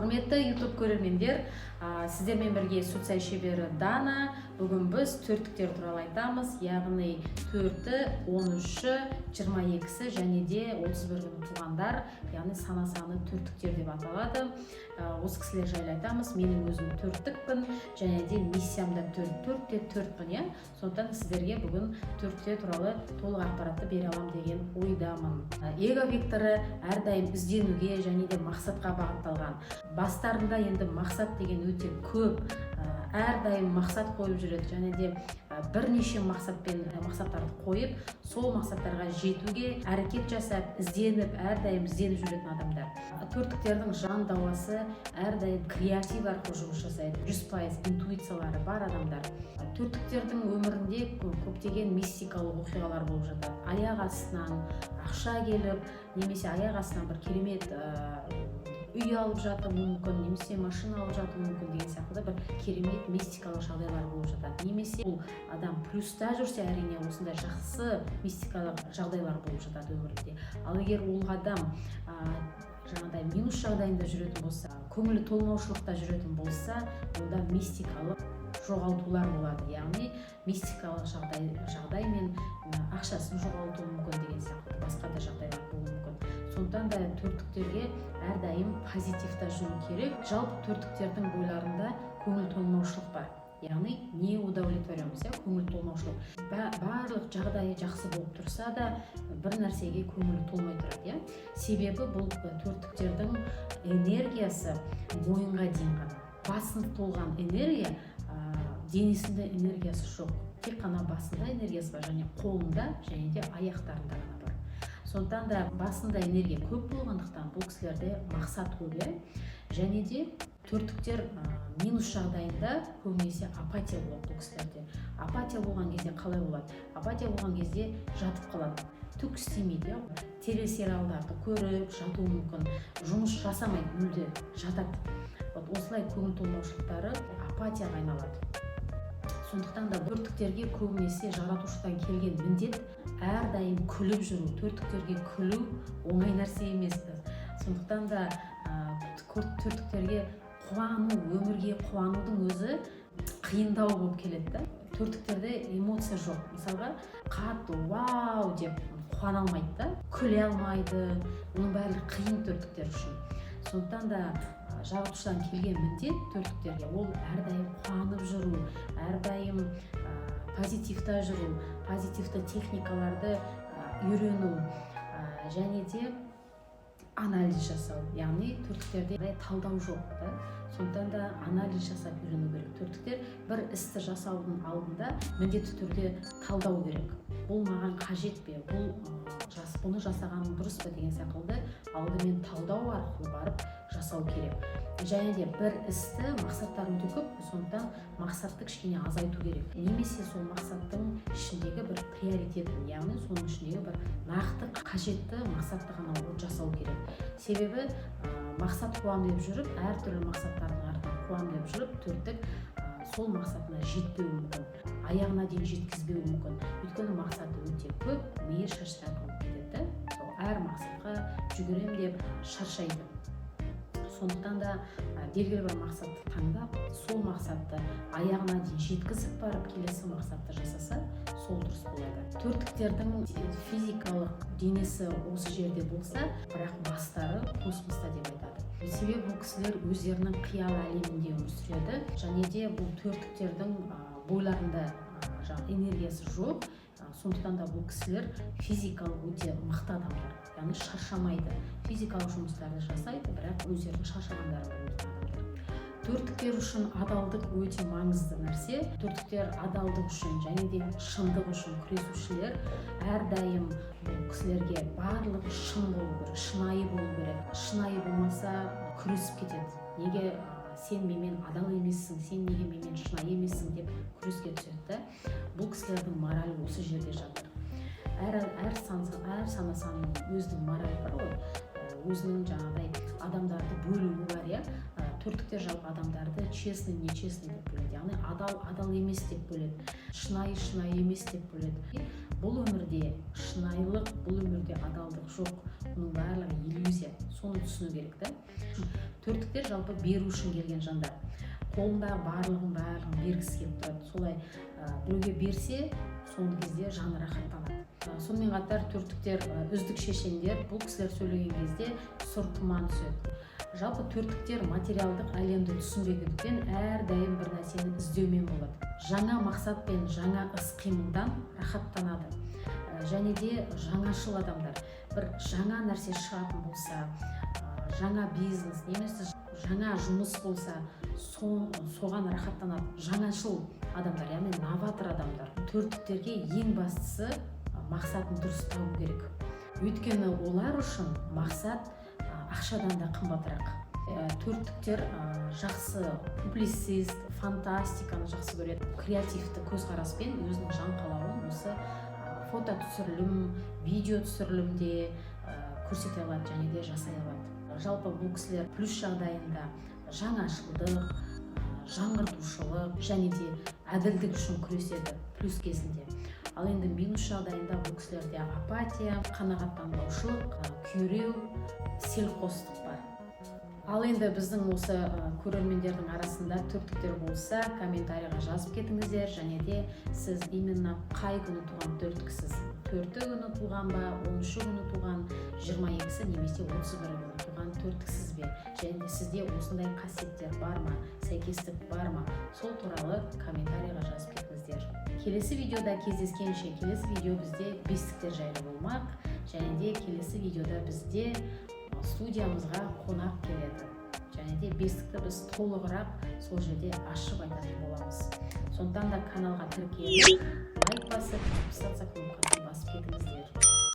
Құрметті YouTube көрермендер, сіздермен бірге суцай шебері Дана. Бүгін біз төрттіктер туралы айтамыз, яғни төрті, 13-і, 22-сі және де 31 күні туғандар, яғни сана саны төрттіктер деп аталады. Осы кісілер жайлы айтамыз. Менің өзім төрттікпін және де миссиям да төрт, төртте төртпін, иә. Сондықтан сіздерге бүгін төрттер туралы толық ақпаратты бере аламын деген ойдамын. Эго векторы әрдайым ізденуге және де мақсатқа бағытталған. Бастарында енді мақсат деген өте көп, әрдайым мақсат қойып жүреді және де бірнеше мақсатпен мақсаттарды қойып, сол мақсаттарға жетуге әрекет жасап, ізденіп, әрдайым ізденіп жүретін адамдар. Төрттіктердің жан дауасы әрдайым креатив арқылы жұмыс жасайды, 100% интуициялары бар адамдар. Төрттіктердің өмірінде көптеген мистикалық оқиғалар болып жатады: аяқ астынан ақша келіп немесе аяқ астынан бір керемет үй алып жатуы мүмкін немесе машина алып жатуы мүмкін деген сияқты бір керемет мистикалық жағдайлар болып жатады. Немесе бұл адам плюста жүрсе, әрине, осындай жақсы мистикалық жағдайлар болып жатады өмірінде. Ал егер ол адам жаңағыдай минус жағдайында жүретін болса, көңілі толмаушылықта жүретін болса, онда мистикалық жоғалтулар болады, яғни мистикалық жағдай мен ақшасын жоғалтуы мүмкін деген сияқты басқа да жағдайлар болуы мүмкін. Сондықтан да төрттіктерге әрдайым позитивта жүру керек. Жалпы төрттіктердің бойларында көңіл толмаушылық бар, яғни неудовлетворенность, иә, көңіл толмаушылық. Барлық жағдайы жақсы болып тұрса да, бір нәрсеге көңілі толмай тұрады, иә. Себебі бұл төрттіктердің энергиясы мойынға дейін ғана, басында толған энергия, денесінде энергиясы жоқ. Тек қана басында энергиясы бар және қолында және де аяқтарында ғана бар. Сондықтан да басында энергия көп болғандықтан, бұл кісілерде мақсат көп, иә. Және де төрттіктер минус жағдайында көбінесе апатия болады. Бұл кісілерде апатия болған кезде қалай болады? Апатия болған кезде жатып қалады, түк істемейді, иә, телесериалдарды көріп жатуы мүмкін, жұмыс жасамайды, мүлде жатады. Вот осылай көңіл толмаушылықтары апатияға айналады. Сондықтан да төрттіктерге көбінесе жаратушыдан келген міндет — әрдайым күліп жүру. Төрттіктерге күлу оңай нәрсе емес. Сондықтан да төрттіктерге қуану, өмірге қуанудың өзі қиындау болып келеді да. Төрттіктерде эмоция жоқ. Мысалға, қатты «вау» деп қуана алмайды да, күле алмайды, оның барлығы қиын төрттіктер үшін. Сондықтан да жаратушыдан келген міндет төрттіктерге — ол әрдайым қуанып жүру, әрдайым позитивта жүру, позитивті техникаларды үйрену және де анализ жасау. Яғни төрттіктерде талдау жоқ та, сондықтан да анализ жасап үйрену керек. Төрттіктер бір істі жасаудың алдында міндетті түрде талдау керек: бұл маған қажет пе, бұл бұны жасағаным дұрыс па деген секілді алдымен талдау арқылы барып жасау керек. Және де бір істі, мақсаттар өте көп, сондықтан мақсатты кішкене азайту керек немесе сол мақсаттың ішіндегі бір приоритетін, яғни соның ішіндегі бір нақты қажетті мақсатты ғана жасау керек. Себебі мақсат қуамын деп жүріп, әртүрлі мақсаттардың артынан қуамын деп жүріп, төрттік сол мақсатына жетпеуі мүмкін, аяғына дейін жеткізбеуі мүмкін. Өйткені мақсаты өте көп, миы шашыраңқы болып кетеді да, сол әр мақсатқа жүгірем деп шаршайды. Сондықтан да белгілі бір мақсатты таңдап, сол мақсатты аяғына дейін жеткізіп барып, келесі мақсатты жасаса, сол дұрыс болады. Төрттіктердің физикалық денесі осы жерде болса, бірақ бастары космоста деп айтады. Себебі бұл кісілер өздерінің қиял әлемінде өмір сүреді. Және де бұл төрттіктердің бойларында жаңағы энергиясы жоқ. Сондықтан да бұл кісілер физикалық өте мықты адамдар, яғни шаршамайды, физикалық жұмыстарды жасайды, бірақ өздерінің шаршағандарын білмейтін адамдар. Төрттіктер үшін адалдық өте маңызды нәрсе. Төрттіктер адалдық үшін және де шындық үшін күресушілер. Әрдайым бұл кісілерге барлығы шын болу керек, шынайы болу керек. Шынайы болмаса, күресіп кетеді: неге сен менімен адал емессің, сен неге менімен шынайы емессің деп күреске түседі да. Бұл кісілердің моралі осы жерде жатыр. Әр сана санның өзінің моралі бар ғой, өзінің жаңағыдай адамдарды бөлуі бар, иә. Төрттіктер жалпы адамдарды честный, нечестный деп бөледі, яғни адал, адал емес деп бөледі, шынайы, шынайы емес деп бөледі. Бұл өмірде шынайылық, бұл өмірде адалдық жоқ. Бұның барлығы иллюзия, соны түсіну керек та. Төрттіктер жалпы беру үшін келген жандар, қолындағы барлығын, барлығын бергісі келіп тұрады. Солай біреуге берсе, соңғы кезде жаны рахаттанады. Сонымен қатар төрттіктер үздік шешендер. Бұл кісілер сөйлеген кезде сұр тұман түседі. Жалпы төрттіктер материалдық әлемді түсінбегендіктен, әрдайым бір нәрсені іздеумен болады, жаңа мақсат пен жаңа іс қимылдан рахаттанады. Және де жаңашыл адамдар. Бір жаңа нәрсе шығатын болса, жаңа бизнес немесе жаңа жұмыс болса, соған рахаттанады. Жаңашыл адамдар, яғни новатор адамдар. Төрттіктерге ең бастысы мақсатын дұрыс табу керек, өйткені олар үшін мақсат ақшадан да қымбатырақ. Төрттіктер жақсы публицист, фантастиканы жақсы көреді, креативті көзқараспен өзінің жан қалауын осы фото түсірілім, видео түсірілімде көрсете алады және де жасай алады. Жалпы бұл кісілер плюс жағдайында жаңашылдық, жаңғыртушылық және де әділдік үшін күреседі плюс кезінде. Ал енді минус жағдайында бұл кісілерде апатия, қанағаттанбаушылық, күйреу, селқостық бар. Ал енді біздің осы көрермендердің арасында төрттіктер болса, комментарийға жазып кетіңіздер. Және де сіз именно қай күні туған төрттіксіз? 4-і күні туған ба, 13-і күні туған, 22-сі немесе 31-і күні туған төрттіксіз бе? Және де сізде осындай қасиеттер бар ма, сәйкестік бар ма, сол туралы комментарийға жазып кетіңіздер. Келесі видеода кездескенше! Келесі видео бізде бестіктер жайлы болмақ. Және де келесі видеода бізде студиямызға қонақ келеді және де бестікті біз толығырақ сол жерде ашып айтатын боламыз. Сондықтан да каналға тіркеліп, лайк басып, подписаться кнопкасын басып кетіңіздер.